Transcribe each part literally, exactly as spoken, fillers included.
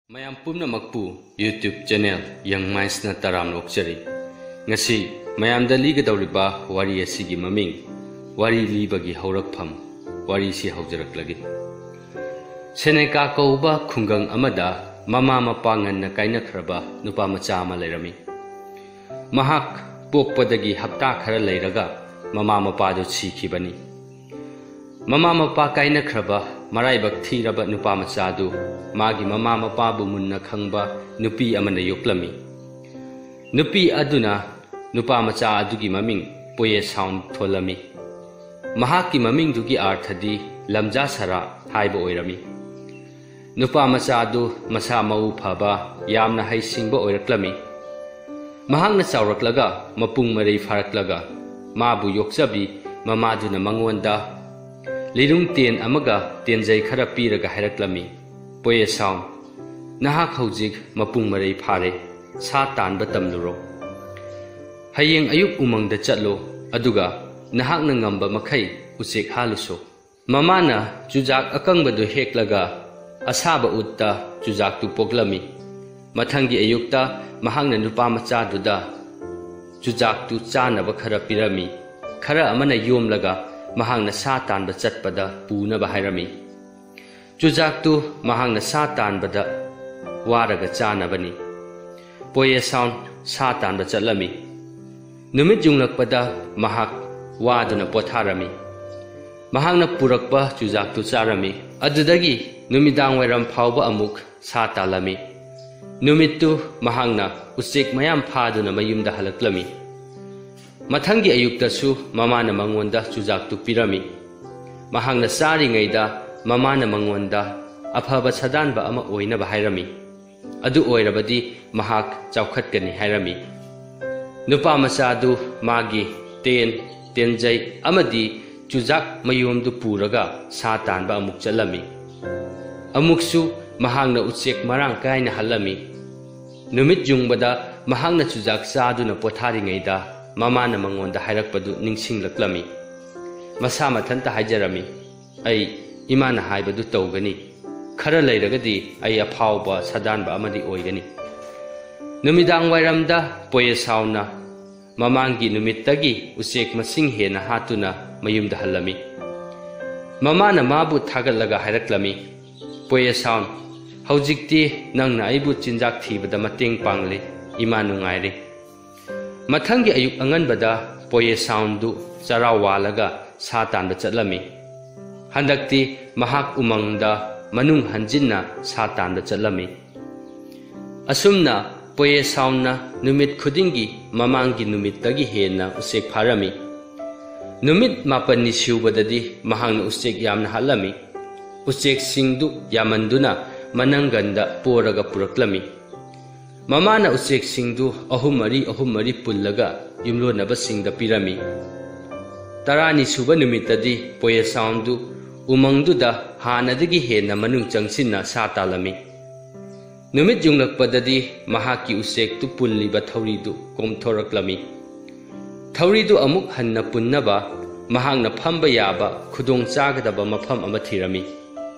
ꯃꯌꯥꯝ ꯄꯨꯝꯅꯃꯛꯄꯨ YouTube channel Young Mindsꯅ ꯇꯔꯥꯝꯅ ꯑꯣꯛꯆꯔꯤ꯫ ꯉꯁꯤ ꯃꯌꯥꯝꯗ ꯂꯤꯒꯗꯧꯔꯤꯕ ꯋꯥꯔꯤ ꯑꯁꯤꯒꯤ ꯃꯃꯤꯡ, ꯋꯥꯔꯤ ꯂꯤꯕꯒꯤ ꯍꯧꯔꯛꯐꯝ꯫ ꯋꯥꯔꯤꯁꯤ ꯍꯧꯖꯔꯛꯂꯒꯦ꯫ ꯁꯦꯅꯦꯀꯥ ꯀꯧꯕ ꯈꯨꯡꯒꯪ ꯑꯃꯗ ꯃꯃꯥ ꯃꯄꯥ ꯉꯟꯅ ꯀꯥꯏꯅꯈ꯭ꯔꯕ ꯅꯨꯄꯥ ꯃꯆꯥ ꯑꯃ ꯂꯩꯔꯝꯃꯤ꯫ ꯃꯍꯥꯛ ꯄꯣꯛꯄꯗꯒꯤ ꯍꯞꯇꯥ ꯈꯔ ꯂꯩꯔꯒ ꯃꯃꯥ ꯃꯄꯥꯗꯨ ꯁꯤꯈꯤꯕꯅꯤ꯫ ꯃꯃꯥ ꯃꯄꯥ ꯀꯥꯏꯅꯈ꯭ꯔꯕ ꯃꯔꯥꯏꯕꯛ ꯊꯤꯔꯕ ꯅꯨꯄꯥ ꯃꯆꯥꯗꯨ ꯃꯥꯒꯤ ꯃꯃꯥ ꯃꯄꯥꯕꯨ ꯃꯨꯟꯅ ꯈꯪꯕ ꯅꯨꯄꯤ ꯑꯃꯅ ꯌꯣꯛꯂꯝꯃꯤ꯫ ꯅꯨꯄꯤ ꯑꯗꯨꯅ ꯅꯨꯄꯥ ꯃꯆꯥ ꯑꯗꯨꯒꯤ ꯃꯃꯤꯡ ꯄꯣꯌꯦꯁꯥꯎꯟ ꯊꯣꯜꯂꯝꯃꯤ꯫ ꯃꯍꯥꯛꯀꯤ ꯃꯃꯤꯡꯗꯨꯒꯤ ꯑꯥꯔꯊꯗꯤ ꯂꯝꯖꯥ ꯁꯔꯥ ꯍꯥꯏꯕ ꯑꯣꯏꯔꯝꯃꯤ꯫ ꯅꯨꯄꯥ ꯃꯆꯥ ꯑꯗꯨ ꯃꯁꯥ ꯃꯎ ꯐꯕ, ꯌꯥꯝꯅ ꯍꯩꯁꯤꯡꯕ ꯑꯣꯏꯔꯛꯂꯝꯃꯤ꯫ ꯃꯍꯥꯛꯅ ꯆꯥꯎꯔꯛꯂꯒ ꯃꯄꯨꯡ ꯃꯔꯩ ꯐꯥꯔꯛꯂꯒ ꯃꯥꯕꯨ ꯌꯣꯛꯆꯕꯤ ꯃꯃꯥꯗꯨꯅ ꯃꯉꯣꯟꯗ ꯂꯤꯔꯨꯡ ꯇꯦꯟ ꯑꯃꯒ ꯇꯦꯟꯖꯩ ꯈꯔ ꯄꯤꯔꯒ ꯍꯥꯏꯔꯛꯂꯝꯃꯤ, "ꯄꯣꯌꯦꯁꯥꯎꯟ, ꯅꯍꯥꯛ ꯍꯧꯖꯤꯛ ꯃꯄꯨꯡ ꯃꯔꯩ ꯐꯥꯔꯦ, ꯁꯥ ꯇꯥꯟꯕ ꯇꯝꯂꯨꯔꯣ꯫ ꯍꯌꯦꯡ ꯑꯌꯨꯛ ꯎꯃꯪꯗ ꯆꯠꯂꯣ, ꯑꯗꯨꯒ ꯅꯍꯥꯛꯅ ꯉꯝꯕ ꯃꯈꯩ ꯎꯆꯦꯛ ꯍꯥꯠꯂꯨꯁꯣ"꯫ ꯃꯃꯥꯅ ꯆꯨꯖꯥꯛ ꯑꯀꯪꯕꯗꯨ ꯍꯦꯛꯂꯒ ꯑꯁꯥꯕ ꯎꯠꯇ ꯆꯨꯖꯥꯛꯇꯨ ꯄꯣꯛꯂꯝꯃꯤ꯫ ꯃꯊꯪꯒꯤ ꯑꯌꯨꯛꯇ ꯃꯍꯥꯛꯅ ꯅꯨꯄꯥ ꯃꯆꯥꯗꯨꯗ ꯆꯨꯖꯥꯛꯇꯨ ꯆꯥꯅꯕ ꯈꯔ ꯄꯤꯔꯝꯃꯤ꯫ ꯈꯔ ꯑꯃꯅ ꯌꯣꯝꯂꯒ ꯃꯍꯥꯛꯅ ꯁꯥ ꯇꯥꯟꯕ ꯆꯠꯄꯗ ꯄꯨꯅꯕ ꯍꯥꯏꯔꯝꯃꯤ꯫ ꯆꯨꯖꯥꯛꯇꯨ ꯃꯍꯥꯛꯅ ꯁꯥ ꯇꯥꯟꯕꯗ ꯋꯥꯔꯒ ꯆꯥꯅꯕꯅꯤ꯫ ꯄꯣꯌꯦꯁꯥꯎꯟ ꯁꯥ ꯇꯥꯟꯕ ꯆꯠꯂꯝꯃꯤ꯫ ꯅꯨꯃꯤꯠ ꯌꯨꯡꯂꯛꯄꯗ ꯃꯍꯥꯛ ꯋꯥꯗꯨꯅ ꯄꯣꯊꯥꯔꯝꯃꯤ꯫ ꯃꯍꯥꯛꯅ ꯄꯨꯔꯛꯄ ꯆꯨꯖꯥꯛꯇꯨ ꯆꯥꯔꯝꯃꯤ꯫ ꯑꯗꯨꯗꯒꯤ ꯅꯨꯃꯤꯗꯥꯡ ꯋꯥꯏꯔꯝ ꯐꯥꯎꯕ ꯑꯃꯨꯛ ꯁꯥ ꯇꯥꯜꯂꯝꯃꯤ꯫ ꯅꯨꯃꯤꯠꯇꯨ ꯃꯍꯥꯛꯅ ꯎꯆꯦꯛ ꯃꯌꯥꯝ ꯐꯥꯗꯨꯅ ꯃꯌꯨꯝꯗ ꯍꯜꯂꯛꯂꯝꯃꯤ꯫ ꯃꯊꯪꯒꯤ ꯑꯌꯨꯛꯇꯁꯨ ꯃꯃꯥꯅ ꯃꯉꯣꯟꯗ ꯆꯨꯖꯥꯛꯇꯨ ꯄꯤꯔꯝꯃꯤ꯫ ꯃꯍꯥꯛꯅ ꯆꯥꯔꯤꯉꯩꯗ ꯃꯃꯥꯅ ꯃꯉꯣꯟꯗ ꯑꯐꯕ ꯁꯥꯗꯥꯟꯕ ꯑꯃ ꯑꯣꯏꯅꯕ ꯍꯥꯏꯔꯝꯃꯤ꯫ ꯑꯗꯨ ꯑꯣꯏꯔꯕꯗꯤ ꯃꯍꯥꯛ ꯆꯥꯎꯈꯠꯀꯅꯤ ꯍꯥꯏꯔꯝꯃꯤ꯫ ꯅꯨꯄꯥ ꯃꯆꯥꯗꯨ ꯃꯥꯒꯤ ꯇꯦꯟ, ꯇꯦꯟꯖꯩ ꯑꯃꯗꯤ ꯆꯨꯖꯥꯛ ꯃꯌꯣꯝꯗꯨ ꯄꯨꯔꯒ ꯁꯥ ꯇꯥꯟꯕ ꯑꯃꯨꯛ ꯆꯠꯂꯝꯃꯤ꯫ ꯑꯃꯨꯛꯁꯨ ꯃꯍꯥꯛꯅ ꯎꯆꯦꯛ ꯃꯔꯥꯡ ꯀꯥꯏꯅ ꯍꯜꯂꯝꯃꯤ꯫ ꯅꯨꯃꯤꯠ ꯌꯨꯡꯕꯗ ꯃꯍꯥꯛꯅ ꯆꯨꯖꯥꯛ ꯆꯥꯗꯨꯅ ꯄꯣꯊꯥꯔꯤꯉꯩꯗ ꯃꯃꯥꯅ ꯃꯉꯣꯟꯗ ꯍꯥꯏꯔꯛꯄꯗꯨ ꯅꯤꯡꯁꯤꯡꯂꯛꯂꯝꯃꯤ꯫ ꯃꯁꯥ ꯃꯊꯟꯇ ꯍꯥꯏꯖꯔꯝꯃꯤ, "ꯑꯩ ꯏꯃꯥꯅ ꯍꯥꯏꯕꯗꯨ ꯇꯧꯒꯅꯤ"꯫ ꯈꯔ ꯂꯩꯔꯒꯗꯤ ꯑꯩ ꯑꯐꯥꯎꯕ ꯁꯥꯗꯥꯟꯕ ꯑꯃꯗꯤ ꯑꯣꯏꯒꯅꯤ꯫ ꯅꯨꯃꯤꯗꯥꯡ ꯋꯥꯏꯔꯝꯗ ꯄꯣꯌꯦꯁꯥꯎꯅ ꯃꯃꯥꯡꯒꯤ ꯅꯨꯃꯤꯠꯇꯒꯤ ꯎꯆꯦꯛ ꯃꯁꯤꯡ ꯍꯦꯟꯅ ꯍꯥꯠꯇꯨꯅ ꯃꯌꯨꯝꯗ ꯍꯜꯂꯝꯃꯤ꯫ ꯃꯃꯥꯅ ꯃꯥꯕꯨ ꯊꯥꯒꯠꯂꯒ ꯍꯥꯏꯔꯛꯂꯝꯃꯤ, "ꯄꯣꯌꯦꯁꯥꯎꯟ, ꯍꯧꯖꯤꯛꯇꯤ ꯅꯪꯅ ꯑꯩꯕꯨ ꯆꯤꯟꯖꯥꯛ ꯊꯤꯕꯗ ꯃꯇꯦꯡ ꯄꯥꯡꯂꯦ, ꯏꯃꯥ ꯅꯨꯡꯉꯥꯏꯔꯦ꯫" ꯃꯊꯪꯒꯤ ꯑꯌꯨꯛ ꯑꯉꯟꯕꯗ ꯄꯣꯌꯦꯁꯥꯎꯟꯗꯨ ꯆꯔꯥ ꯋꯥꯜꯂꯒ ꯁꯥ ꯇꯥꯟꯕ ꯆꯠꯂꯝꯃꯤ꯫ ꯍꯟꯗꯛꯇꯤ ꯃꯍꯥꯛ ꯎꯃꯪꯗ ꯃꯅꯨꯡ ꯍꯟꯖꯤꯟꯅ ꯁꯥ ꯇꯥꯟꯕ ꯆꯠꯂꯝꯃꯤ꯫ ꯑꯁꯨꯝꯅ ꯄꯣꯌꯦꯁꯥꯎꯟꯅ ꯅꯨꯃꯤꯠ ꯈꯨꯗꯤꯡꯒꯤ ꯃꯃꯥꯡꯒꯤ ꯅꯨꯃꯤꯠꯇꯒꯤ ꯍꯦꯟꯅ ꯎꯆꯦꯛ ꯐꯥꯔꯝꯃꯤ꯫ ꯅꯨꯃꯤꯠ ꯃꯥꯄꯟꯅꯤ ꯁꯨꯕꯗꯗꯤ ꯃꯍꯥꯛꯅ ꯎꯆꯦꯛ ꯌꯥꯝꯅ ꯍꯥꯠꯂꯝꯃꯤ꯫ ꯎꯆꯦꯛꯁꯤꯡꯗꯨ ꯌꯥꯝꯃꯟꯗꯨꯅ ꯃꯅꯪꯒꯟꯗ ꯄꯣꯔꯒ ꯄꯨꯔꯛꯂꯝꯃꯤ꯫ ꯃꯃꯥꯅ ꯎꯆꯦꯛꯁꯤꯡꯗꯨ ꯑꯍꯨꯝ ꯃꯔꯤ, ꯑꯍꯨꯝ ꯃꯔꯤ ꯄꯨꯜꯂꯒ ꯌꯨꯝꯂꯣꯟꯅꯕꯁꯤꯡꯗ ꯄꯤꯔꯝꯃꯤ꯫ ꯇꯔꯥꯅꯤ ꯁꯨꯕ ꯅꯨꯃꯤꯠꯇꯗꯤ ꯄꯣꯌꯦꯁꯥꯎꯟꯗꯨ ꯎꯃꯪꯗꯨꯗ ꯍꯥꯟꯅꯗꯒꯤ ꯍꯦꯟꯅ ꯃꯅꯨꯡ ꯆꯪꯁꯤꯟꯅ ꯁꯥ ꯇꯥꯜꯂꯝꯃꯤ꯫ ꯅꯨꯃꯤꯠ ꯌꯨꯡꯂꯛꯄꯗꯗꯤ ꯃꯍꯥꯛꯀꯤ ꯎꯆꯦꯛꯇꯨ ꯄꯨꯜꯂꯤꯕ ꯊꯧꯔꯤꯗꯨ ꯀꯣꯝꯊꯣꯔꯛꯂꯝꯃꯤ꯫ ꯊꯧꯔꯤꯗꯨ ꯑꯃꯨꯛ ꯍꯟꯅ ꯄꯨꯟꯅꯕ ꯃꯍꯥꯛꯅ ꯐꯝꯕ ꯌꯥꯕ ꯈꯨꯗꯣꯡ ꯆꯥꯒꯗꯕ ꯃꯐꯝ ꯑꯃ ꯊꯤꯔꯝꯃꯤ꯫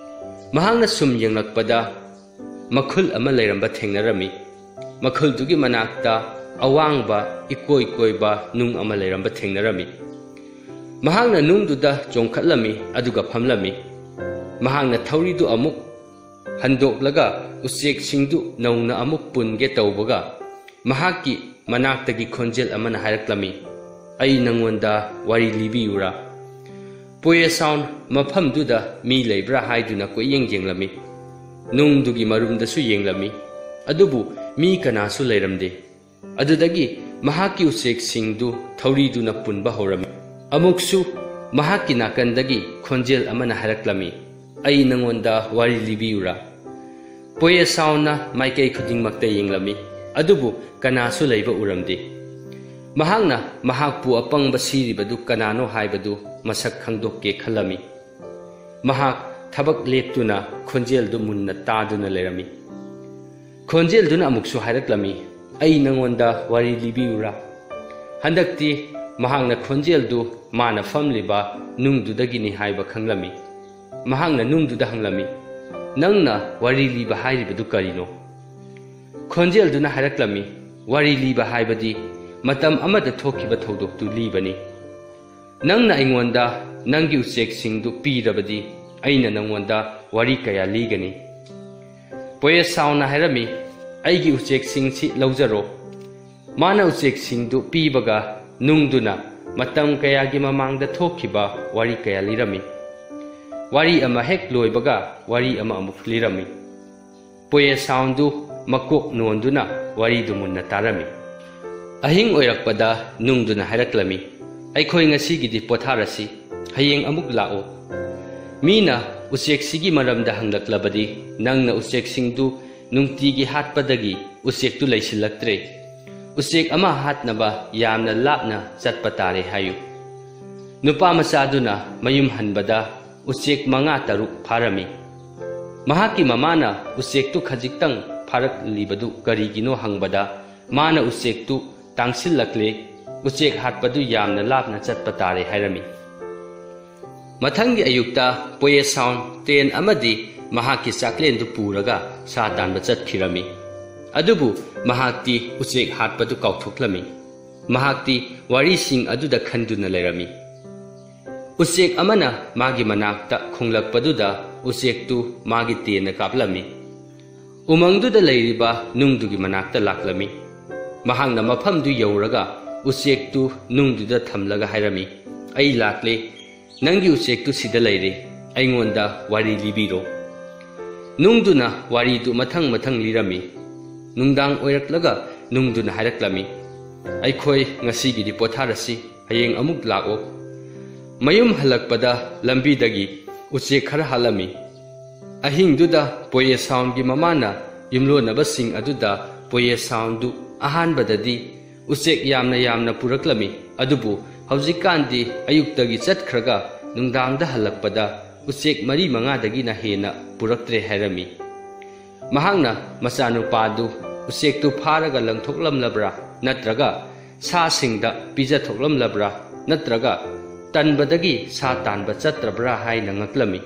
ꯃꯍꯥꯛꯅ ꯁꯨꯝ ꯌꯦꯡꯂꯛꯄꯗ ꯃꯈꯨꯜ ꯑꯃ ꯂꯩꯔꯝꯕ ꯊꯦꯡꯅꯔꯝꯃꯤ꯫ ꯃꯈꯨꯜꯗꯨꯒꯤ ꯃꯅꯥꯛꯇ ꯑꯋꯥꯡꯕ ꯏꯀꯣꯏ ꯀꯣꯏꯕ ꯅꯨꯡ ꯑꯃ ꯂꯩꯔꯝꯕ ꯊꯦꯡꯅꯔꯝꯃꯤ꯫ ꯃꯍꯥꯛꯅ ꯅꯨꯡꯗꯨꯗ ꯆꯣꯡꯈꯠꯂꯝꯃꯤ, ꯑꯗꯨꯒ ꯐꯝꯂꯝꯃꯤ꯫ ꯃꯍꯥꯛꯅ ꯊꯧꯔꯤꯗꯨ ꯑꯃꯨꯛ ꯍꯟꯗꯣꯛꯂꯒ ꯎꯆꯦꯛꯁꯤꯡꯗꯨ ꯅꯧꯅ ꯑꯃꯨꯛ ꯄꯨꯟꯒꯦ ꯇꯧꯕꯒ, ꯃꯍꯥꯛꯀꯤ ꯃꯅꯥꯛꯇꯒꯤ ꯈꯣꯟꯖꯦꯜ ꯑꯃꯅ ꯍꯥꯏꯔꯛꯂꯝꯃꯤ, "ꯑꯩ ꯅꯉꯣꯟꯗ ꯋꯥꯔꯤ ꯂꯤꯕꯤꯌꯨꯔꯥ?" ꯄꯣꯌꯦꯁꯥꯎꯟ ꯃꯐꯝꯗꯨꯗ ꯃꯤ ꯂꯩꯕ꯭ꯔꯥ ꯍꯥꯏꯗꯨꯅ ꯀꯣꯏꯌꯦꯡ ꯌꯦꯡꯂꯝꯃꯤ꯫ ꯅꯨꯡꯗꯨꯒꯤ ꯃꯔꯨꯝꯗꯁꯨ ꯌꯦꯡꯂꯝꯃꯤ, ꯑꯗꯨꯕꯨ ꯃꯤ ꯀꯅꯥꯁꯨ ꯂꯩꯔꯝꯗꯦ꯫ ꯑꯗꯨꯗꯒꯤ ꯃꯍꯥꯛꯀꯤ ꯎꯆꯦꯛꯁꯤꯡꯗꯨ ꯊꯧꯔꯤꯗꯨꯅ ꯄꯨꯟꯕ ꯍꯧꯔꯝꯃꯤ꯫ ꯑꯃꯨꯛꯁꯨ ꯃꯍꯥꯛꯀꯤ ꯅꯥꯀꯟꯗꯒꯤ ꯈꯣꯟꯖꯦꯜ ꯑꯃꯅ ꯍꯥꯏꯔꯛꯂꯝꯃꯤ, "ꯑꯩ ꯅꯉꯣꯟꯗ ꯋꯥꯔꯤ ꯂꯤꯕꯤꯌꯨꯔꯥ?" ꯄꯣꯌꯦꯁꯥꯎꯅ ꯃꯥꯏꯀꯩ ꯈꯨꯗꯤꯡꯃꯛꯇ ꯌꯦꯡꯂꯝꯃꯤ, ꯑꯗꯨꯕꯨ ꯀꯅꯥꯁꯨ ꯂꯩꯕ ꯎꯔꯝꯗꯦ꯫ ꯃꯍꯥꯛꯅ ꯃꯍꯥꯛꯄꯨ ꯑꯄꯪꯕ ꯁꯤꯔꯤꯕꯗꯨ ꯀꯅꯥꯅꯣ ꯍꯥꯏꯕꯗꯨ ꯃꯁꯛ ꯈꯪꯗꯣꯛꯀꯦ ꯈꯜꯂꯝꯃꯤ꯫ ꯃꯍꯥꯛ ꯊꯕꯛ ꯂꯦꯞꯇꯨꯅ ꯈꯣꯟꯖꯦꯜꯗꯨ ꯃꯨꯟꯅ ꯇꯥꯗꯨꯅ ꯂꯩꯔꯝꯃꯤ꯫ ꯈꯣꯟꯖꯦꯜꯗꯨꯅ ꯑꯃꯨꯛꯁꯨ ꯍꯥꯏꯔꯛꯂꯝꯃꯤ, "ꯑꯩ ꯅꯉꯣꯟꯗ ꯋꯥꯔꯤ ꯂꯤꯕꯤꯌꯨꯔꯥ?" ꯍꯟꯗꯛꯇꯤ ꯃꯍꯥꯛꯅ ꯈꯣꯟꯖꯦꯜꯗꯨ ꯃꯥꯅ ꯐꯝꯂꯤꯕ ꯅꯨꯡꯗꯨꯗꯒꯤꯅꯤ ꯍꯥꯏꯕ ꯈꯪꯂꯝꯃꯤ꯫ ꯃꯍꯥꯛꯅ ꯅꯨꯡꯗꯨꯗ ꯍꯪꯂꯝꯃꯤ, "ꯅꯪꯅ ꯋꯥꯔꯤ ꯂꯤꯕ ꯍꯥꯏꯔꯤꯕꯗꯨ ꯀꯔꯤꯅꯣ?" ꯈꯣꯟꯖꯦꯜꯗꯨꯅ ꯍꯥꯏꯔꯛꯂꯝꯃꯤ, "ꯋꯥꯔꯤ ꯂꯤꯕ ꯍꯥꯏꯕꯗꯤ ꯃꯇꯝ ꯑꯃꯗ ꯊꯣꯛꯈꯤꯕ ꯊꯧꯗꯣꯛꯇꯨ ꯂꯤꯕꯅꯤ꯫ ꯅꯪꯅ ꯑꯩꯉꯣꯟꯗ ꯅꯪꯒꯤ ꯎꯆꯦꯛꯁꯤꯡꯗꯨ ꯄꯤꯔꯕꯗꯤ ꯑꯩꯅ ꯅꯪꯉꯣꯟꯗ ꯋꯥꯔꯤ ꯀꯌꯥ ꯂꯤꯒꯅꯤ꯫" ꯄꯣꯌꯦꯁꯥꯎꯅ ꯍꯥꯏꯔꯝꯃꯤ, "ꯑꯩꯒꯤ ꯎꯆꯦꯛꯁꯤꯡꯁꯤ ꯂꯧꯖꯔꯣ꯫" ꯃꯥꯅ ꯎꯆꯦꯛꯁꯤꯡꯗꯨ ꯄꯤꯕꯒ ꯅꯨꯡꯗꯨꯅ ꯃꯇꯝ ꯀꯌꯥꯒꯤ ꯃꯃꯥꯡꯗ ꯊꯣꯛꯈꯤꯕ ꯋꯥꯔꯤ ꯀꯌꯥ ꯂꯤꯔꯝꯃꯤ꯫ ꯋꯥꯔꯤ ꯑꯃ ꯍꯦꯛ ꯂꯣꯏꯕꯒ ꯋꯥꯔꯤ ꯑꯃ ꯑꯃꯨꯛ ꯂꯤꯔꯝꯃꯤ꯫ ꯄꯣꯌꯦꯁꯥꯎꯟꯗꯨ ꯃꯀꯣꯛ ꯅꯣꯟꯗꯨꯅ ꯋꯥꯔꯤꯗꯨ ꯃꯨꯟꯅ ꯇꯥꯔꯝꯃꯤ꯫ ꯑꯍꯤꯡ ꯑꯣꯏꯔꯛꯄꯗ ꯅꯨꯡꯗꯨꯅ ꯍꯥꯏꯔꯛꯂꯝꯃꯤ, "ꯑꯩꯈꯣꯏ ꯉꯁꯤꯒꯤꯗꯤ ꯄꯣꯊꯥꯔꯁꯤ, ꯍꯌꯦꯡ ꯑꯃꯨꯛ ꯂꯥꯛꯑꯣ꯫ ꯃꯤꯅ ꯎꯆꯦꯛꯁꯤꯒꯤ ꯃꯔꯝꯗ ꯍꯪꯂꯛꯂꯕꯗꯤ ꯅꯪꯅ ꯎꯆꯦꯛꯁꯤꯡꯗꯨ ꯅꯨꯡꯇꯤꯒꯤ ꯍꯥꯠꯄꯗꯒꯤ ꯎꯆꯦꯛꯇꯨ ꯂꯩꯁꯤꯜꯂꯛꯇ꯭ꯔꯦ꯫ ꯎꯆꯦꯛ ꯑꯃ ꯍꯥꯠꯅꯕ ꯌꯥꯝꯅ ꯂꯥꯞꯅ ꯆꯠꯄ ꯇꯥꯔꯦ ꯍꯥꯏꯌꯨ꯫" ꯅꯨꯄꯥ ꯃꯆꯥꯗꯨꯅ ꯃꯌꯨꯝ ꯍꯟꯕꯗ ꯎꯆꯦꯛ ꯃꯉꯥ ꯇꯔꯨꯛ ꯐꯥꯔꯝꯃꯤ꯫ ꯃꯍꯥꯛꯀꯤ ꯃꯃꯥꯅ ꯎꯆꯦꯛꯇꯨ ꯈꯖꯤꯛꯇꯪ ꯐꯥꯔꯛꯂꯤꯕꯗꯨ ꯀꯔꯤꯒꯤꯅꯣ ꯍꯪꯕꯗ, ꯃꯥꯅ ꯎꯆꯦꯛꯇꯨ ꯇꯥꯡꯁꯤꯜꯂꯛꯂꯦ, ꯎꯆꯦꯛ ꯍꯥꯠꯄꯗꯨ ꯌꯥꯝꯅ ꯂꯥꯞꯅ ꯆꯠꯄ ꯇꯥꯔꯦ ꯍꯥꯏꯔꯝꯃꯤ꯫ ꯃꯊꯪꯒꯤ ꯑꯌꯨꯛꯇ ꯄꯣꯌꯦꯁꯥꯎꯟ ꯇꯦꯟ ꯑꯃꯗꯤ ꯃꯍꯥꯛꯀꯤ ꯆꯥꯛꯂꯦꯟꯗꯨ ꯄꯨꯔꯒ ꯁꯥ ꯇꯥꯟꯕ ꯆꯠꯈꯤꯔꯝꯃꯤ꯫ ꯑꯗꯨꯕꯨ ꯃꯍꯥꯛꯇꯤ ꯎꯆꯦꯛ ꯍꯥꯠꯄꯗꯨ ꯀꯥꯎꯊꯣꯛꯂꯝꯃꯤ꯫ ꯃꯍꯥꯛꯇꯤ ꯋꯥꯔꯤꯁꯤꯡ ꯑꯗꯨꯗ ꯈꯟꯗꯨꯅ ꯂꯩꯔꯝꯃꯤ꯫ ꯎꯆꯦꯛ ꯑꯃꯅ ꯃꯥꯒꯤ ꯃꯅꯥꯛꯇ ꯈꯣꯡꯂꯛꯄꯗꯨꯗ ꯎꯆꯦꯛꯇꯨ ꯃꯥꯒꯤ ꯇꯦꯟꯅ ꯀꯥꯞꯂꯝꯃꯤ꯫ ꯎꯃꯪꯗꯨꯗ ꯂꯩꯔꯤꯕ ꯅꯨꯡꯗꯨꯒꯤ ꯃꯅꯥꯛꯇ ꯂꯥꯛꯂꯝꯃꯤ꯫ ꯃꯍꯥꯛꯅ ꯃꯐꯝꯗꯨ ꯌꯧꯔꯒ ꯎꯆꯦꯛꯇꯨ ꯅꯨꯡꯗꯨꯗ ꯊꯝꯂꯒ ꯍꯥꯏꯔꯝꯃꯤ, "ꯑꯩ ꯂꯥꯛꯂꯦ꯫ ꯅꯪꯒꯤ ꯎꯆꯦꯛꯇꯨ ꯁꯤꯗ ꯂꯩꯔꯦ꯫ ꯑꯩꯉꯣꯟꯗ ꯋꯥꯔꯤ ꯂꯤꯕꯤꯔꯣ꯫" ꯅꯨꯡꯗꯨꯅ ꯋꯥꯔꯤꯗꯨ ꯃꯊꯪ ꯃꯊꯪ ꯂꯤꯔꯝꯃꯤ꯫ ꯅꯨꯡꯗꯥꯡ ꯑꯣꯏꯔꯛꯂꯒ ꯅꯨꯡꯗꯨꯅ ꯍꯥꯏꯔꯛꯂꯝꯃꯤ, "ꯑꯩꯈꯣꯏ ꯉꯁꯤꯒꯤꯗꯤ ꯄꯣꯊꯥꯔꯁꯤ, ꯍꯌꯦꯡ ꯑꯃꯨꯛ ꯂꯥꯛꯑꯣ꯫" ꯃꯌꯨꯝ ꯍꯜꯂꯛꯄꯗ ꯂꯝꯕꯤꯗꯒꯤ ꯎꯆꯦꯛ ꯈꯔ ꯍꯥꯠꯂꯝꯃꯤ꯫ ꯑꯍꯤꯡꯗꯨꯗ ꯄꯣꯌꯦꯁꯥꯎꯟꯒꯤ ꯃꯃꯥꯅ ꯌꯨꯝꯂꯣꯟꯅꯕꯁꯤꯡ ꯑꯗꯨꯗ ꯄꯣꯌꯦꯁꯥꯎꯟꯗꯨ ꯑꯍꯥꯟꯕꯗꯗꯤ ꯎꯆꯦꯛ ꯌꯥꯝꯅ ꯌꯥꯝꯅ ꯄꯨꯔꯛꯂꯝꯃꯤ, ꯑꯗꯨꯕꯨ ꯍꯧꯖꯤꯛꯀꯥꯟꯗꯤ ꯑꯌꯨꯛꯇꯒꯤ ꯆꯠꯈ꯭ꯔꯒ ꯅꯨꯡꯗꯥꯡꯗ ꯍꯜꯂꯛꯄꯗ ꯎꯆꯦꯛ ꯃꯔꯤ ꯃꯉꯥꯗꯒꯤꯅ ꯍꯦꯟꯅ ꯄꯨꯔꯛꯇ꯭ꯔꯦ ꯍꯥꯏꯔꯝꯃꯤ꯫ ꯃꯍꯥꯛꯅ ꯃꯆꯥꯅꯨꯄꯥꯗꯨ ꯎꯆꯦꯛꯇꯨ ꯐꯥꯔꯒ ꯂꯪꯊꯣꯛꯂꯝꯂꯕ꯭ꯔꯥ ꯅꯠꯇ꯭ꯔꯒ ꯁꯥꯁꯤꯡꯗ ꯄꯤꯖꯊꯣꯛꯂꯝꯂꯕ꯭ꯔꯥ ꯅꯠꯇ꯭ꯔꯒ ꯇꯟꯕꯗꯒꯤ ꯁꯥ ꯇꯥꯟꯕ ꯆꯠꯇ꯭ꯔꯕ꯭ꯔꯥ ꯍꯥꯏꯅ ꯉꯛꯂꯝꯃꯤ꯫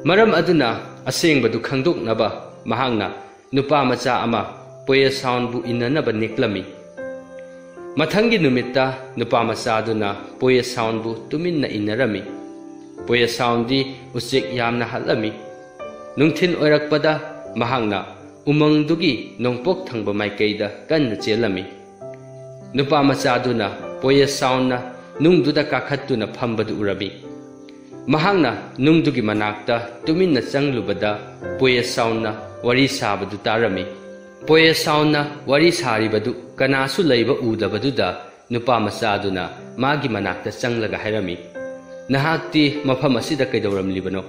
ꯃꯔꯝ ꯑꯗꯨꯅ ꯑꯁꯦꯡꯕꯗꯨ ꯈꯪꯗꯣꯛꯅꯕ ꯃꯍꯥꯛꯅ ꯅꯨꯄꯥ ꯃꯆꯥ ꯑꯃ ꯄꯣꯌꯦꯁꯥꯎꯟꯕꯨ ꯏꯟꯅꯅꯕ ꯅꯦꯛꯂꯝꯃꯤ꯫ ꯃꯊꯪꯒꯤ ꯅꯨꯃꯤꯠꯇ ꯅꯨꯄꯥ ꯃꯆꯥꯗꯨꯅ ꯄꯣꯌꯦꯁꯥꯎꯟꯕꯨ ꯇꯨꯃꯤꯟꯅ ꯏꯟꯅꯔꯝꯃꯤ꯫ ꯄꯣꯌꯦꯁꯥꯎꯟꯗꯤ ꯎꯆꯦꯛ ꯌꯥꯝꯅ ꯍꯥꯠꯂꯝꯃꯤ꯫ ꯅꯨꯡꯊꯤꯜ ꯑꯣꯏꯔꯛꯄꯗ ꯃꯍꯥꯛꯅ ꯎꯃꯪꯗꯨꯒꯤ ꯅꯣꯡꯄꯣꯛ ꯊꯪꯕ ꯃꯥꯏꯀꯩꯗ ꯀꯟꯅ ꯆꯦꯜꯂꯝꯃꯤ꯫ ꯅꯨꯄꯥ ꯃꯆꯥꯗꯨꯅ ꯄꯣꯌꯦꯁꯥꯎꯟꯅ ꯅꯨꯡꯗꯨꯗ ꯀꯥꯈꯠꯇꯨꯅ ꯐꯝꯕꯗꯨ ꯎꯔꯝꯃꯤ꯫ ꯃꯍꯥꯛꯅ ꯅꯨꯡꯗꯨꯒꯤ ꯃꯅꯥꯛꯇ ꯇꯨꯃꯤꯟꯅ ꯆꯪꯂꯨꯕꯗ ꯄꯣꯌꯦꯁꯥꯎꯟꯅ ꯋꯥꯔꯤ ꯁꯥꯕꯗꯨ ꯇꯥꯔꯝꯃꯤ꯫ ꯄꯣꯌꯦꯁꯥꯎꯟꯅ ꯋꯥꯔꯤ ꯁꯥꯔꯤꯕꯗꯨ ꯀꯅꯥꯁꯨ ꯂꯩꯕ ꯎꯗꯕꯗꯨꯗ ꯅꯨꯄꯥ ꯃꯆꯥꯗꯨꯅ ꯃꯥꯒꯤ ꯃꯅꯥꯛꯇ ꯆꯪꯂꯒ ꯍꯥꯏꯔꯝꯃꯤ, "ꯅꯍꯥꯛꯇꯤ ꯃꯐꯝ ꯑꯁꯤꯗ ꯀꯩꯗꯧꯔꯝꯂꯤꯕꯅꯣ?"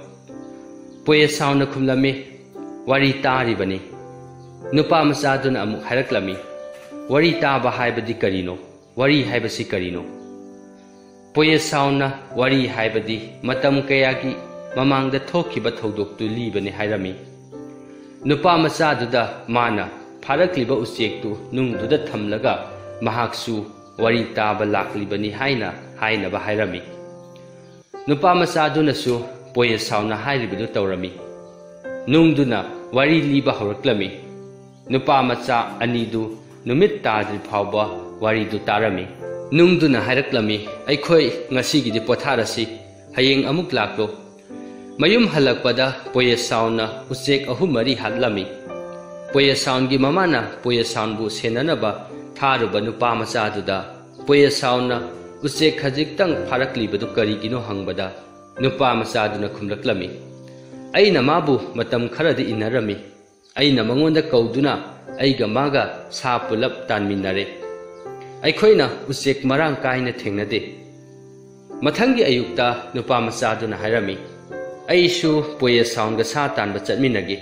ꯄꯣꯌꯦꯁꯥꯎꯟꯅ ꯈꯨꯝꯂꯝꯃꯤ, "ꯋꯥꯔꯤ ꯇꯥꯔꯤꯕꯅꯤ꯫" ꯅꯨꯄꯥ ꯃꯆꯥꯗꯨꯅ ꯑꯃꯨꯛ ꯍꯥꯏꯔꯛꯂꯝꯃꯤ, "ꯋꯥꯔꯤ ꯇꯥꯕ ꯍꯥꯏꯕꯗꯤ ꯀꯔꯤꯅꯣ? ꯋꯥꯔꯤ ꯍꯥꯏꯕꯁꯤ ꯀꯔꯤꯅꯣ?" ꯄꯣꯌꯦꯁꯥꯎꯟꯅ ꯋꯥꯔꯤ ꯍꯥꯏꯕꯗꯤ ꯃꯇꯝ ꯀꯌꯥꯒꯤ ꯃꯃꯥꯡꯗ ꯊꯣꯛꯈꯤꯕ ꯊꯧꯗꯣꯛꯇꯨ ꯂꯤꯕꯅꯤ ꯍꯥꯏꯔꯝꯃꯤ꯫ ꯅꯨꯄꯥ ꯃꯆꯥꯗꯨꯗ ꯃꯥꯅ ꯐꯥꯔꯛꯂꯤꯕ ꯎꯆꯦꯛꯇꯨ ꯅꯨꯡꯗꯨꯗ ꯊꯝꯂꯒ ꯃꯍꯥꯛꯁꯨ ꯋꯥꯔꯤ ꯇꯥꯕ ꯂꯥꯛꯂꯤꯕꯅꯤ ꯍꯥꯏꯅ ꯍꯥꯏꯅꯕ ꯍꯥꯏꯔꯝꯃꯤ꯫ ꯅꯨꯄꯥ ꯃꯆꯥꯗꯨꯅꯁꯨ ꯄꯣꯌꯦꯁꯥꯎꯟꯅ ꯍꯥꯏꯔꯤꯕꯗꯨ ꯇꯧꯔꯝꯃꯤ꯫ ꯅꯨꯡꯗꯨꯅ ꯋꯥꯔꯤ ꯂꯤꯕ ꯍꯧꯔꯛꯂꯝꯃꯤ꯫ ꯅꯨꯄꯥ ꯃꯆꯥ ꯑꯅꯤꯗꯨ ꯅꯨꯃꯤꯠ ꯇꯥꯗ꯭ꯔꯤ ꯐꯥꯎꯕ ꯋꯥꯔꯤꯗꯨ ꯇꯥꯔꯝꯃꯤ꯫ ꯅꯨꯡꯗꯨꯅ ꯍꯥꯏꯔꯛꯂꯝꯃꯤ, "ꯑꯩꯈꯣꯏ ꯉꯁꯤꯒꯤꯗꯤ ꯄꯣꯊꯥꯔꯁꯤ, ꯍꯌꯦꯡ ꯑꯃꯨꯛ ꯂꯥꯛꯂꯣ꯫" ꯃꯌꯨꯝ ꯍꯜꯂꯛꯄꯗ ꯄꯣꯌꯦꯁꯥꯎꯟꯅ ꯎꯆꯦꯛ ꯑꯍꯨꯝ ꯃꯔꯤ ꯍꯥꯠꯂꯝꯃꯤ꯫ ꯄꯣꯌꯦꯁꯥꯎꯟꯒꯤ ꯃꯃꯥꯅ ꯄꯣꯌꯦꯁꯥꯎꯟꯕꯨ ꯁꯦꯟꯅꯅꯕ ꯊꯥꯔꯨꯕ ꯅꯨꯄꯥ ꯃꯆꯥꯗꯨꯗ ꯄꯣꯌꯦꯁꯥꯎꯟꯅ ꯎꯆꯦꯛ ꯈꯖꯤꯛꯇꯪ ꯐꯥꯔꯛꯂꯤꯕꯗꯨ ꯀꯔꯤꯒꯤꯅꯣ ꯍꯪꯕꯗ ꯅꯨꯄꯥ ꯃꯆꯥꯗꯨꯅ ꯈꯨꯝꯂꯛꯂꯝꯃꯤ, "ꯑꯩꯅ ꯃꯥꯕꯨ ꯃꯇꯝ ꯈꯔꯗꯤ ꯏꯟꯅꯔꯝꯃꯤ꯫ ꯑꯩꯅ ꯃꯉꯣꯟꯗ ꯀꯧꯗꯨꯅ ꯑꯩꯒ ꯃꯥꯒ ꯁꯥ ꯄꯨꯂꯞ ꯇꯥꯟꯃꯤꯟꯅꯔꯦ꯫ ꯑꯩꯈꯣꯏꯅ ꯎꯆꯦꯛ ꯃꯔꯥꯡ ꯀꯥꯏꯅ ꯊꯦꯡꯅꯗꯦ꯫" ꯃꯊꯪꯒꯤ ꯑꯌꯨꯛꯇ ꯅꯨꯄꯥ ꯃꯆꯥꯗꯨꯅ ꯍꯥꯏꯔꯝꯃꯤ, "ꯑꯩꯁꯨ ꯄꯣꯌꯦꯁꯥꯎꯟꯒ ꯁꯥ ꯇꯥꯟꯕ ꯆꯠꯃꯤꯟꯅꯒꯦ꯫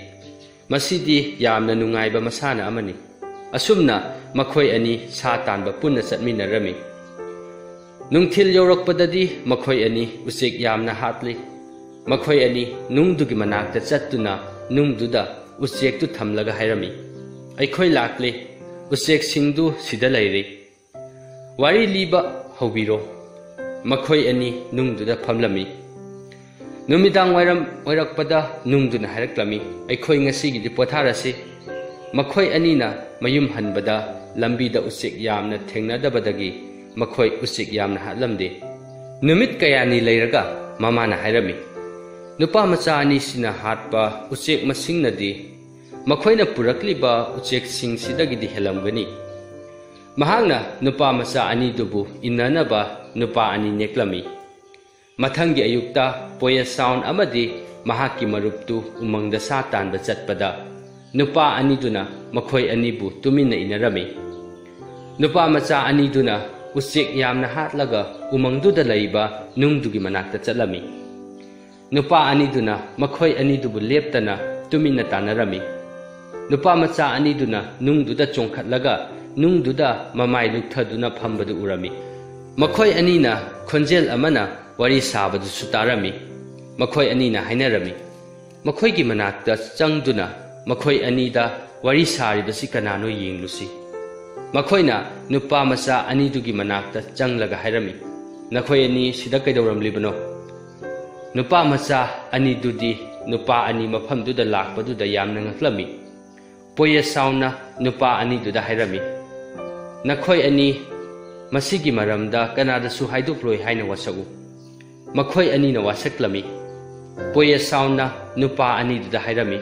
ꯃꯁꯤꯗꯤ ꯌꯥꯝꯅ ꯅꯨꯡꯉꯥꯏꯕ ꯃꯁꯥꯟꯅ ꯑꯃꯅꯤ꯫" ꯑꯁꯨꯝꯅ ꯃꯈꯣꯏ ꯑꯅꯤ ꯁꯥ ꯇꯥꯟꯕ ꯄꯨꯟꯅ ꯆꯠꯃꯤꯟꯅꯔꯝꯃꯤ꯫ ꯅꯨꯡꯊꯤꯜ ꯌꯧꯔꯛꯄꯗꯗꯤ ꯃꯈꯣꯏ ꯑꯅꯤ ꯎꯆꯦꯛ ꯌꯥꯝꯅ ꯍꯥꯠꯂꯤ꯫ ꯃꯈꯣꯏ ꯑꯅꯤ ꯅꯨꯡꯗꯨꯒꯤ ꯃꯅꯥꯛꯇ ꯆꯠꯇꯨꯅ ꯅꯨꯡꯗꯨꯗ ꯎꯆꯦꯛꯇꯨ ꯊꯝꯂꯒ ꯍꯥꯏꯔꯝꯃꯤ, "ꯑꯩꯈꯣꯏ ꯂꯥꯛꯂꯦ, ꯎꯆꯦꯛꯁꯤꯡꯗꯨ ꯁꯤꯗ ꯂꯩꯔꯦ꯫ ꯋꯥꯔꯤ ꯂꯤꯕ ꯍꯧꯕꯤꯔꯣ꯫" ꯃꯈꯣꯏ ꯑꯅꯤ ꯅꯨꯡꯗꯨꯗ ꯐꯝꯂꯝꯃꯤ꯫ ꯅꯨꯃꯤꯗꯥꯡ ꯋꯥꯏꯔꯝ ꯑꯣꯏꯔꯛꯄꯗ ꯅꯨꯡꯗꯨꯅ ꯍꯥꯏꯔꯛꯂꯝꯃꯤ, "ꯑꯩꯈꯣꯏ ꯉꯁꯤꯒꯤꯗꯤ ꯄꯣꯊꯥꯔꯁꯤ꯫" ꯃꯈꯣꯏ ꯑꯅꯤꯅ ꯃꯌꯨꯝ ꯍꯟꯕꯗ ꯂꯝꯕꯤꯗ ꯎꯆꯦꯛ ꯌꯥꯝꯅ ꯊꯦꯡꯅꯗꯕꯗꯒꯤ ꯃꯈꯣꯏ ꯎꯆꯦꯛ ꯌꯥꯝꯅ ꯍꯥꯠꯂꯝꯗꯦ꯫ ꯅꯨꯃꯤꯠ ꯀꯌꯥꯅꯤ ꯂꯩꯔꯒ ꯃꯃꯥꯅ ꯍꯥꯏꯔꯝꯃꯤ, "ꯅꯨꯄꯥ ꯃꯆꯥ ꯑꯅꯤꯁꯤꯅ ꯍꯥꯠꯄ ꯎꯆꯦꯛ ꯃꯁꯤꯡꯅꯗꯤ ꯃꯈꯣꯏꯅ ꯄꯨꯔꯛꯂꯤꯕ ꯎꯆꯦꯛꯁꯤꯡꯁꯤꯗꯒꯤꯗꯤ ꯍꯦꯜꯂꯝꯒꯅꯤ꯫" ꯃꯍꯥꯛꯅ ꯅꯨꯄꯥ ꯃꯆꯥ ꯑꯅꯤꯗꯨꯕꯨ ꯏꯟꯅꯅꯕ ꯅꯨꯄꯥ ꯑꯅꯤ ꯅꯦꯛꯂꯝꯃꯤ꯫ ꯃꯊꯪꯒꯤ ꯑꯌꯨꯛꯇ ꯄꯣꯌꯦꯁꯥꯎꯟ ꯑꯃꯗꯤ ꯃꯍꯥꯛꯀꯤ ꯃꯔꯨꯞꯇꯨ ꯎꯃꯪꯗ ꯁꯥ ꯇꯥꯟꯕ ꯆꯠꯄꯗ, ꯅꯨꯄꯥ ꯑꯅꯤꯗꯨꯅ ꯃꯈꯣꯏ ꯑꯅꯤꯕꯨ ꯇꯨꯃꯤꯟꯅ ꯏꯟꯅꯔꯝꯃꯤ꯫ ꯅꯨꯄꯥ ꯃꯆꯥ ꯑꯅꯤꯗꯨꯅ ꯎꯆꯦꯛ ꯌꯥꯝꯅ ꯍꯥꯠꯂꯒ ꯎꯃꯪꯗꯨꯗ ꯂꯩꯕ ꯅꯨꯡꯗꯨꯒꯤ ꯃꯅꯥꯛꯇ ꯆꯠꯂꯝꯃꯤ꯫ ꯅꯨꯄꯥ ꯑꯅꯤꯗꯨꯅ ꯃꯈꯣꯏ ꯑꯅꯤꯗꯨꯕꯨ ꯂꯦꯞꯇꯅ ꯇꯨꯃꯤꯟꯅ ꯇꯥꯟꯅꯔꯝꯃꯤ꯫ ꯅꯨꯄꯥ ꯃꯆꯥ ꯑꯅꯤꯗꯨꯅ ꯅꯨꯡꯗꯨꯗ ꯆꯣꯡꯈꯠꯂꯒ ꯅꯨꯡꯗꯨꯗ ꯃꯃꯥꯏ ꯂꯨꯞꯊꯗꯨꯅ ꯐꯝꯕꯗꯨ ꯎꯔꯝꯃꯤ꯫ ꯃꯈꯣꯏ ꯑꯅꯤꯅ ꯈꯣꯟꯖꯦꯜ ꯑꯃꯅ ꯋꯥꯔꯤ ꯁꯥꯕꯗꯨꯁꯨ ꯇꯥꯔꯝꯃꯤ꯫ ꯃꯈꯣꯏ ꯑꯅꯤꯅ ꯍꯥꯏꯅꯔꯝꯃꯤ, "ꯃꯈꯣꯏꯒꯤ ꯃꯅꯥꯛꯇ ꯆꯪꯗꯨꯅ ꯃꯈꯣꯏ ꯑꯅꯤꯗ ꯋꯥꯔꯤ ꯁꯥꯔꯤꯕꯁꯤ ꯀꯅꯥꯅꯣ ꯌꯦꯡꯂꯨꯁꯤ꯫" ꯃꯈꯣꯏꯅ ꯅꯨꯄꯥ ꯃꯆꯥ ꯑꯅꯤꯗꯨꯒꯤ ꯃꯅꯥꯛꯇ ꯆꯪꯂꯒ ꯍꯥꯏꯔꯝꯃꯤ, "ꯅꯈꯣꯏ ꯑꯅꯤ ꯁꯤꯗ ꯀꯩꯗꯧꯔꯝꯂꯤꯕꯅꯣ?" ꯅꯨꯄꯥ ꯃꯆꯥ ꯑꯅꯤꯗꯨꯗꯤ ꯅꯨꯄꯥ ꯑꯅꯤ ꯃꯐꯝꯗꯨꯗ ꯂꯥꯛꯄꯗꯨꯗ ꯌꯥꯝꯅ ꯉꯛꯂꯝꯃꯤ꯫ ꯄꯣꯌꯦꯁꯥꯎꯅ ꯅꯨꯄꯥ ꯑꯅꯤꯗꯨꯗ ꯍꯥꯏꯔꯝꯃꯤ, "ꯅꯈꯣꯏ ꯑꯅꯤ ꯃꯁꯤꯒꯤ ꯃꯔꯝꯗ ꯀꯅꯥꯗꯁꯨ ꯍꯥꯏꯗꯣꯛꯂꯣꯏ ꯍꯥꯏꯅ ꯋꯥꯁꯛꯎ꯫" ꯃꯈꯣꯏ ꯑꯅꯤꯅ ꯋꯥꯁꯛꯂꯝꯃꯤ꯫ ꯄꯣꯌꯦꯁꯥꯎꯅ ꯅꯨꯄꯥ ꯑꯅꯤꯗꯨꯗ ꯍꯥꯏꯔꯝꯃꯤ,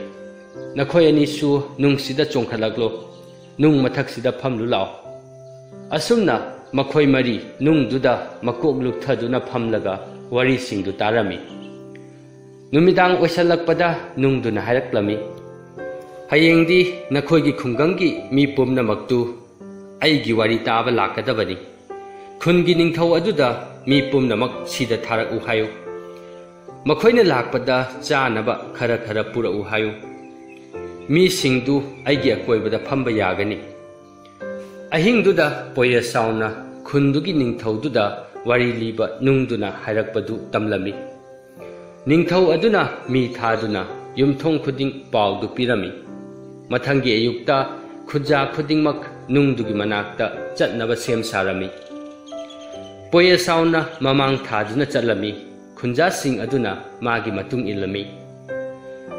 "ꯅꯈꯣꯏ ꯑꯅꯤꯁꯨ ꯅꯨꯡꯁꯤꯗ ꯆꯣꯡꯈꯠꯂꯛꯂꯣ, ꯅꯨꯡ ꯃꯊꯛꯁꯤꯗ ꯐꯝꯂꯨ ꯂꯥꯛꯑꯣ꯫" ꯑꯁꯨꯝꯅ ꯃꯈꯣꯏ ꯃꯔꯤ ꯅꯨꯡꯗꯨꯗ ꯃꯀꯣꯛ ꯂꯨꯞꯊꯗꯨꯅ ꯐꯝꯂꯒ ꯋꯥꯔꯤꯁꯤꯡꯗꯨ ꯇꯥꯔꯝꯃꯤ꯫ ꯅꯨꯃꯤꯗꯥꯡ ꯑꯣꯏꯁꯜꯂꯛꯄꯗ ꯅꯨꯡꯗꯨꯅ ꯍꯥꯏꯔꯛꯂꯝꯃꯤ, "ꯍꯌꯦꯡꯗꯤ ꯅꯈꯣꯏꯒꯤ ꯈꯨꯡꯒꯪꯒꯤ ꯃꯤ ꯄꯨꯝꯅꯃꯛꯇꯨ ꯑꯩꯒꯤ ꯋꯥꯔꯤ ꯇꯥꯕ ꯂꯥꯛꯀꯗꯕꯅꯤ꯫ ꯈꯨꯟꯒꯤ ꯅꯤꯡꯊꯧ ꯑꯗꯨꯗ ꯃꯤ ꯄꯨꯝꯅꯃꯛ ꯁꯤꯗ ꯊꯥꯔꯛꯎ ꯍꯥꯏꯌꯨ꯫ ꯃꯈꯣꯏꯅ ꯂꯥꯛꯄꯗ ꯆꯥꯅꯕ ꯈꯔ ꯈꯔ ꯄꯨꯔꯛꯎ ꯍꯥꯏꯌꯨ꯫ ꯃꯤꯁꯤꯡꯗꯨ ꯑꯩꯒꯤ ꯑꯀꯣꯏꯕꯗ ꯐꯝꯕ ꯌꯥꯒꯅꯤ꯫" ꯑꯍꯤꯡꯗꯨꯗ ꯄꯣꯌꯦꯁꯥꯎꯅ ꯈꯨꯟꯗꯨꯒꯤ ꯅꯤꯡꯊꯧꯗꯨꯗ ꯋꯥꯔꯤ ꯂꯤꯕ ꯅꯨꯡꯗꯨꯅ ꯍꯥꯏꯔꯛꯄꯗꯨ ꯇꯝꯂꯝꯃꯤ꯫ ꯅꯤꯡꯊꯧ ꯑꯗꯨꯅ ꯃꯤ ꯊꯥꯗꯨꯅ ꯌꯨꯝꯊꯣꯡ ꯈꯨꯗꯤꯡ ꯄꯥꯎꯗꯨ ꯄꯤꯔꯝꯃꯤ꯫ ꯃꯊꯪꯒꯤ ꯑꯌꯨꯛꯇ ꯈꯨꯟꯖꯥ ꯈꯨꯗꯤꯡꯃꯛ ꯅꯨꯡꯗꯨꯒꯤ ꯃꯅꯥꯛꯇ ꯆꯠꯅꯕ ꯁꯦꯝ ꯁꯥꯔꯝꯃꯤ꯫ ꯄꯣꯌꯦꯁꯥꯎꯅ ꯃꯃꯥꯡ ꯊꯥꯗꯨꯅ ꯆꯠꯂꯝꯃꯤ꯫ ꯈꯨꯟꯖꯥꯁꯤꯡ ꯑꯗꯨꯅ ꯃꯥꯒꯤ ꯃꯇꯨꯡ ꯏꯜꯂꯝꯃꯤ꯫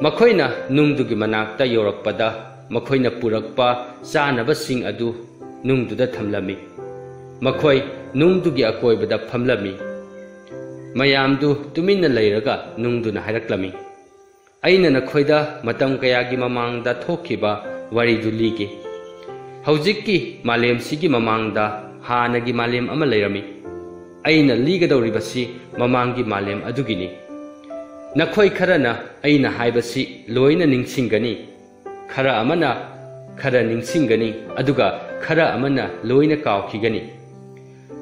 ꯃꯈꯣꯏꯅ ꯅꯨꯡꯗꯨꯒꯤ ꯃꯅꯥꯛꯇ ꯌꯧꯔꯛꯄꯗ, ꯃꯈꯣꯏꯅ ꯄꯨꯔꯛꯄ ꯆꯥꯅꯕꯁꯤꯡ ꯑꯗꯨ ꯅꯨꯡꯗꯨꯗ ꯊꯝꯂꯝꯃꯤ꯫ ꯃꯈꯣꯏ ꯅꯨꯡꯗꯨꯒꯤ ꯑꯀꯣꯏꯕꯗ ꯐꯝꯂꯝꯃꯤ꯫ ꯃꯌꯥꯝꯗꯨ ꯇꯨꯃꯤꯟꯅ ꯂꯩꯔꯒ ꯅꯨꯡꯗꯨꯅ ꯍꯥꯏꯔꯛꯂꯝꯃꯤ, "ꯑꯩꯅ ꯅꯈꯣꯏꯗ ꯃꯇꯝ ꯀꯌꯥꯒꯤ ꯃꯃꯥꯡꯗ ꯊꯣꯛꯈꯤꯕ ꯋꯥꯔꯤꯗꯨ ꯂꯤꯒꯦ꯫ ꯍꯧꯖꯤꯛꯀꯤ ꯃꯥꯂꯦꯝꯁꯤꯒꯤ ꯃꯃꯥꯡꯗ ꯍꯥꯟꯅꯒꯤ ꯃꯥꯂꯦꯝ ꯑꯃ ꯂꯩꯔꯝꯃꯤ꯫ ꯑꯩꯅ ꯂꯤꯒꯗꯧꯔꯤꯕꯁꯤ ꯃꯃꯥꯡꯒꯤ ꯃꯥꯂꯦꯝ ꯑꯗꯨꯒꯤꯅꯤ꯫ ꯅꯈꯣꯏ ꯈꯔꯅ ꯑꯩꯅ ꯍꯥꯏꯕꯁꯤ ꯂꯣꯏꯅ ꯅꯤꯡꯁꯤꯡꯒꯅꯤ, ꯈꯔ ꯑꯃꯅ ꯈꯔ ꯅꯤꯡꯁꯤꯡꯒꯅꯤ, ꯑꯗꯨꯒ ꯈꯔ ꯑꯃꯅ ꯂꯣꯏꯅ ꯀꯥꯎꯈꯤꯒꯅꯤ꯫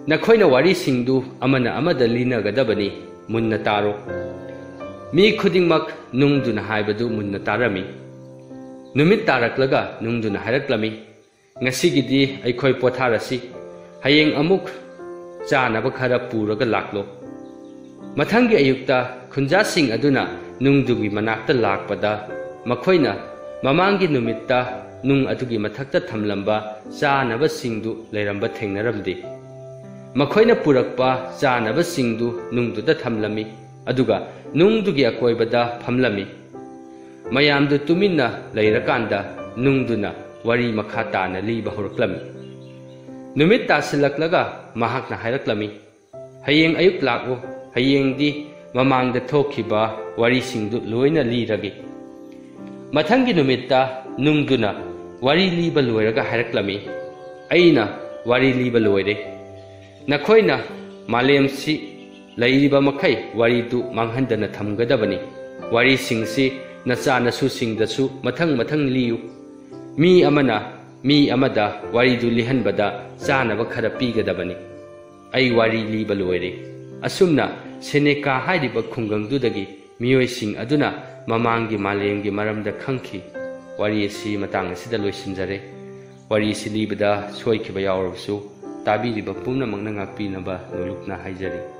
ꯅꯈꯣꯏꯅ ꯋꯥꯔꯤꯁꯤꯡꯗꯨ ꯑꯃꯅ ꯑꯃꯗ ꯂꯤꯅꯒꯗꯕꯅꯤ꯫ ꯃꯨꯟꯅ ꯇꯥꯔꯣ꯫" ꯃꯤ ꯈꯨꯗꯤꯡꯃꯛ ꯅꯨꯡꯗꯨꯅ ꯍꯥꯏꯕꯗꯨ ꯃꯨꯟꯅ ꯇꯥꯔꯝꯃꯤ꯫ ꯅꯨꯃꯤꯠ ꯇꯥꯔꯛꯂꯒ ꯅꯨꯡꯗꯨꯅ ꯍꯥꯏꯔꯛꯂꯝꯃꯤ, "ꯉꯁꯤꯒꯤꯗꯤ ꯑꯩꯈꯣꯏ ꯄꯣꯊꯥꯔꯁꯤ꯫ ꯍꯌꯦꯡ ꯑꯃꯨꯛ ꯆꯥꯅꯕ ꯈꯔ ꯄꯨꯔꯒ ꯂꯥꯛꯂꯣ꯫" ꯃꯊꯪꯒꯤ ꯑꯌꯨꯛꯇ ꯈꯨꯟꯖꯥꯁꯤꯡ ꯑꯗꯨꯅ ꯅꯨꯡꯗꯨꯒꯤ ꯃꯅꯥꯛꯇ ꯂꯥꯛꯄꯗ, ꯃꯈꯣꯏꯅ ꯃꯃꯥꯡꯒꯤ ꯅꯨꯃꯤꯠꯇ ꯅꯨꯡ ꯑꯗꯨꯒꯤ ꯃꯊꯛꯇ ꯊꯝꯂꯝꯕ ꯆꯥꯅꯕꯁꯤꯡꯗꯨ ꯂꯩꯔꯝꯕ ꯊꯦꯡꯅꯔꯝꯗꯦ꯫ ꯃꯈꯣꯏꯅ ꯄꯨꯔꯛꯄ ꯆꯥꯅꯕꯁꯤꯡꯗꯨ ꯅꯨꯡꯗꯨꯗ ꯊꯝꯂꯝꯃꯤ, ꯑꯗꯨꯒ ꯅꯨꯡꯗꯨꯒꯤ ꯑꯀꯣꯏꯕꯗ ꯐꯝꯂꯝꯃꯤ꯫ ꯃꯌꯥꯝꯗꯨ ꯇꯨꯃꯤꯟꯅ ꯂꯩꯔꯀꯥꯟꯗ ꯅꯨꯡꯗꯨꯅ ꯋꯥꯔꯤ ꯃꯈꯥ ꯇꯥꯅ ꯂꯤꯕ ꯍꯧꯔꯛꯂꯝꯃꯤ꯫ ꯅꯨꯃꯤꯠ ꯇꯥꯁꯤꯜꯂꯛꯂꯒ ꯃꯍꯥꯛꯅ ꯍꯥꯏꯔꯛꯂꯝꯃꯤ, "ꯍꯌꯦꯡ ꯑꯌꯨꯛ ꯂꯥꯛꯎ, ꯍꯌꯦꯡꯗꯤ ꯃꯃꯥꯡꯗ ꯊꯣꯛꯈꯤꯕ ꯋꯥꯔꯤꯁꯤꯡꯗꯨ ꯂꯣꯏꯅ ꯂꯤꯔꯒꯦ꯫" ꯃꯊꯪꯒꯤ ꯅꯨꯃꯤꯠꯇ ꯅꯨꯡꯗꯨꯅ ꯋꯥꯔꯤ ꯂꯤꯕ ꯂꯣꯏꯔꯒ ꯍꯥꯏꯔꯛꯂꯝꯃꯤ, "ꯑꯩꯅ ꯋꯥꯔꯤ ꯂꯤꯕ ꯂꯣꯏꯔꯦ꯫ ꯅꯈꯣꯏꯅ ꯃꯥꯂꯦꯝꯁꯤ ꯂꯩꯔꯤꯕ ꯃꯈꯩ ꯋꯥꯔꯤꯗꯨ ꯃꯥꯡꯍꯟꯗꯅ ꯊꯝꯒꯗꯕꯅꯤ꯫ ꯋꯥꯔꯤꯁꯤꯡꯁꯤ ꯅꯆꯥ ꯅꯁꯨꯁꯤꯡꯗꯁꯨ ꯃꯊꯪ ꯃꯊꯪ ꯂꯤꯌꯨ꯫ ꯃꯤ ꯑꯃꯅ ꯃꯤ ꯑꯃꯗ ꯋꯥꯔꯤꯗꯨ ꯂꯤꯍꯟꯕꯗ ꯆꯥꯅꯕ ꯈꯔ ꯄꯤꯒꯗꯕꯅꯤ꯫ ꯑꯩ ꯋꯥꯔꯤ ꯂꯤꯕ ꯂꯣꯏꯔꯦ꯫" ꯑꯁꯨꯝꯅ ꯁꯦꯅꯦꯀꯥ ꯍꯥꯏꯔꯤꯕ ꯈꯨꯡꯒꯪꯗꯨꯗꯒꯤ ꯃꯤꯑꯣꯏꯁꯤꯡ ꯑꯗꯨꯅ ꯃꯃꯥꯡꯒꯤ ꯃꯥꯂꯦꯝꯒꯤ ꯃꯔꯝꯗ ꯈꯪꯈꯤ꯫ ꯋꯥꯔꯤ ꯑꯁꯤ ꯃꯇꯥꯡ ꯑꯁꯤꯗ ꯂꯣꯏꯁꯤꯟꯖꯔꯦ꯫ ꯋꯥꯔꯤ ꯑꯁꯤ ꯂꯤꯕꯗ ꯁꯣꯏꯈꯤꯕ ꯌꯥꯎꯔꯕꯁꯨ, ꯇꯥꯕꯤꯔꯤꯕ ꯄꯨꯝꯅꯃꯛꯅ ꯉꯥꯛꯄꯤꯅꯕ ꯅꯣꯂꯨꯛꯅ ꯍꯥꯏꯖꯔꯤ꯫